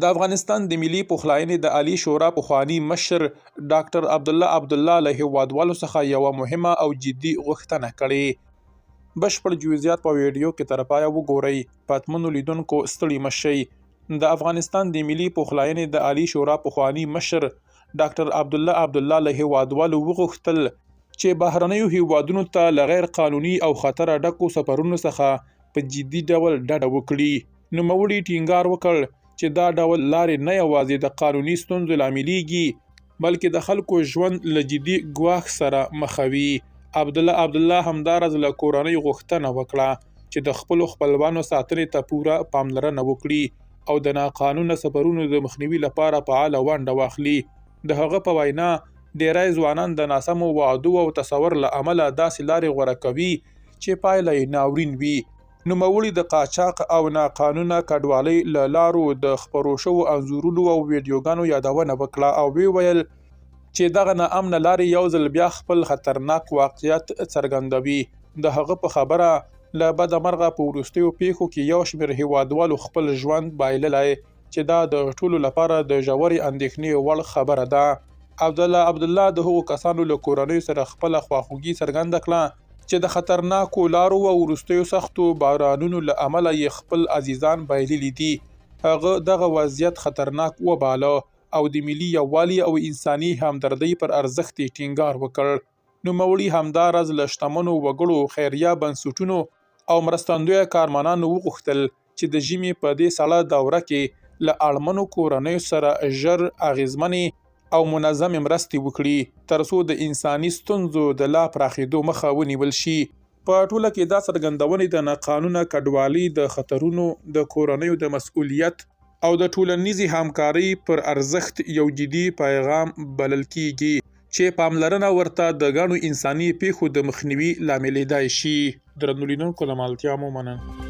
د افغانستان د ملي پخلاینې د عالي شورا پخواني مشر ډاکټر عبدالله عبدالله له هیوادوالو څخه یوه مهمه او جدي غوښتنه کړې. بشپړ جزئیات په ویډیو کې تر پایه وګورئ. پتمنو لیدونکو ستړي مه شئ. د افغانستان د ملي پخلاینې د عالي شورا پخواني مشر ډاکټر عبدالله عبدالله له هیوادوالو وغوښتل چې بهرنیو هیوادونو ته له غیر قانوني او خطره ډکو سفرونو څخه په جدي ډول ډډه وکړي. نوموړي ټینګار وکړ چې دا ډول لارې نه یوازې د قانوني ستونزو لاملېږي، بلکې د خلکو ژوند له جدي ګواښ سره مخوي. عبدالله عبدالله همداراز له کورنۍ غوښتنه وکړه چې د خپلو خپلوانو ساتنې ته پوره پاملرنه وکړي او د ناقانونه سفرونو د مخنیوي لپاره فعاله ونډه واخلي. د هغه په وینا، ډېری ځوانان د ناسمو وعدو او تصور له امله داسې لارې غوره کوي چې پایله یې ناورین وي. نوموړي د قاچاق او ناقانونه کډوالۍ له لارو د خپرو شوو انځورونو او ویډیوګانو یادونه وکړه او ویې ویل چې دغه ناامنه لارې یو ځل بیا خپل خطرناک واقعیت څرګندوي. د هغه په خبره، له بده مرغه په وروستیو پېښو کې یو شمېر هېوادوالو خپل ژوند بایللی چې دا د ټولو لپاره د ژورې اندېښنې وړ خبره ده. عبدالله عبدالله د هغو کسانو له کورنیو سره خپله خواخوږي څرګنده کړه چې د خطرناکو لارو او وروستیو سختو بارانونو له امله یې خپل عزیزان بایللي دي. هغه دغه وضعیت خطرناک وباله او د ملي یووالي او انساني همدردۍ پر ارزښت یې ټینګار وکړ. نوموړي همداراز له شتمنو وګړو، خیریه بنسټونو او مرستندویه کارمنانو وغوښتل چې د ژمي په دې سړه دوره کې له اړمنو کورنیو سره ژر، اغېزمنې او منظمې مرستې وکړي، ترڅو د انساني ستونزو د لا پراخېدو مخه ونیول شي. په ټوله کې دا څرګندونې د ناقانونه کډوالۍ د خطرونو، د کورنیو د مسؤلیت او د ټولنیزې همکارۍ پر ارزښت یو جدي پیغام بلل کېږي، چې پاملرنه ورته د ګڼو انساني پېښو د مخنیوي لاملېدای شي. درنو لیدونکو له ملتیا مو مننه.